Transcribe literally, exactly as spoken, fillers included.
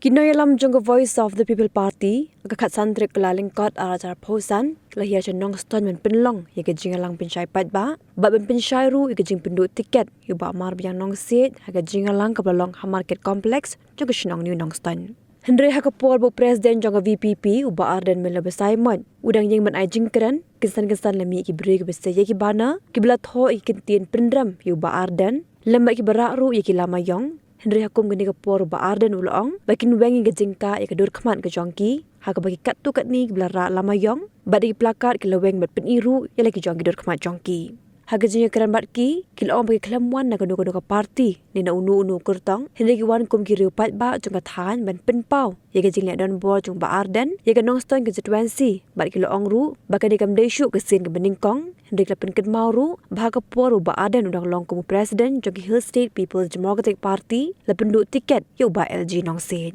Ki nongïalam jong ka Voice of the People Party ha ka khatsan tarik Kyllalyngkot arhajar arphew san ki la hiar sha Nongstoiñ ban pynlong ïa ka jingïalang pynshai paidbah bad ban pynshai ruh ïa ka jingpynduh tiket ïa u Bah Marbiang Nongsiej ha ka jingïalang kaba la long ha Market Complex jong ka shnong New Nongstoiñ. Hynrei ha ka por ba u President jong ka VPP u Bah Ardent Miller Basaiawmoit u dang ïeng ban ai jingkren, kynsan kynsan la mih ki briew kiba sei ïa ki banner kiba la thoh ïa ki kyntien pynrem ïa u Bah Ardent lem bad kiba rah ruh ïa ki lama ïong. Hynrei ha kum kane ka por u Bah Ardent u la ong ba kin weng ïa ka jingkah ïa ka dur khmat ka jong ki ha kaba ki katto katne kiba la rah lama ïong bad ïa ki placard ki la weng bad pyni ruh ïa la ki jong ki dur khmat jong ki. Ha ka jingïakren bad ki, ki la ong ba ki khlem wan na kano kano ka party ne na uno uno u kyrtong, hynrei ki wan kum ki riew paidbah jong ka thaiñ ban pynpaw ïa ka jingleh donbor jong u Bah Ardent ïa ka Nongstoiñ constituency bad ki la ong ruh ba kane kam dei shuh ka sien kaba nyngkong, hynrei ki la pynkynmaw ruh ba ha ka por u Bah Ardent u dang long kum u President jong ka Hill State People's Democratic Party la pynduh tiket ïa u Bah L G Nongsiej.